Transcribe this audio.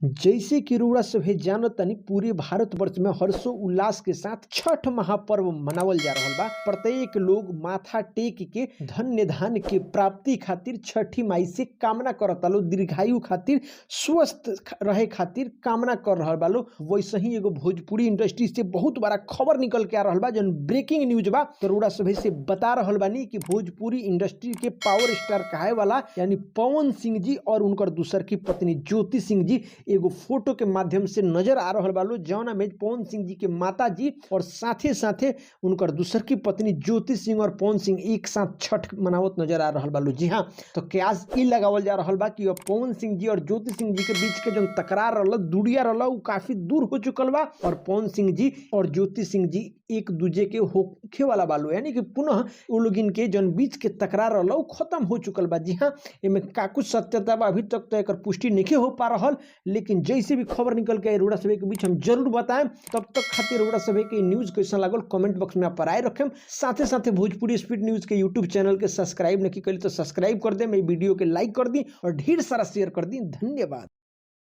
जैसे कि रउरा सभे जानतानी, पूरे भारत वर्ष में हर्षो उल्लास के साथ छठ महापर्व मनावल जा रहल बा। प्रत्येक लोग माथा टेक के धन्य धान के प्राप्ति खातिर छठी माई से कामना करता लो, दीर्घायु खातिर, स्वस्थ रहे खातिर कामना कर रहल बा लो। वैसे ही एगो भोजपुरी इंडस्ट्री से बहुत बड़ा खबर निकल के आ रहल बा, जौन ब्रेकिंग न्यूज बा। तो रउरा सभे से बता रहल बानी कि भोजपुरी इंडस्ट्री के पावर स्टार कहे वाला यानी पवन सिंह जी और उनकर दूसर की पत्नी ज्योति सिंह जी एगो फोटो के माध्यम से नजर आ रहल बा लो, जौना में पवन सिंह जी के माता जी और साथे साथे उनकर दूसर की पत्नी ज्योति सिंह और पवन सिंह एक साथ छठ मनावत नजर आ रहल बा लो। जी हाँ, तो कयास ई लगावल जा रहल बा कि अब पवन सिंह जी और ज्योति सिंह जी के बीच के जो तकरार रहल, दूरिया रहल, उ काफी दूर हो चुकल बा और पवन सिंह जी और ज्योति सिंह जी एक दूजे के होखे वाला बालो, यानी कि पुनः उ लोगिन के जौन बीच के तकरार रहल उ खत्म हो चुकल बा। जी हाँ, एमे का कुछ सत्यता बा अभी तक तो एकर पुष्टि नहीं हो पा रहल, लेकिन जैसे भी खबर निकल के आई रउरा सभे के बीच हम जरूर बताएं। तब तक खातिर रउरा सभे के न्यूज़ कैसन लागल कमेंट बॉक्स में आप राय रखें। साथे साथे भोजपुरी स्पीड न्यूज़ के यूट्यूब चैनल के सब्सक्राइब नहीं करी तो सब्सक्राइब कर दें, वीडियो के लाइक कर दी और ढेर सारा शेयर कर दी। धन्यवाद।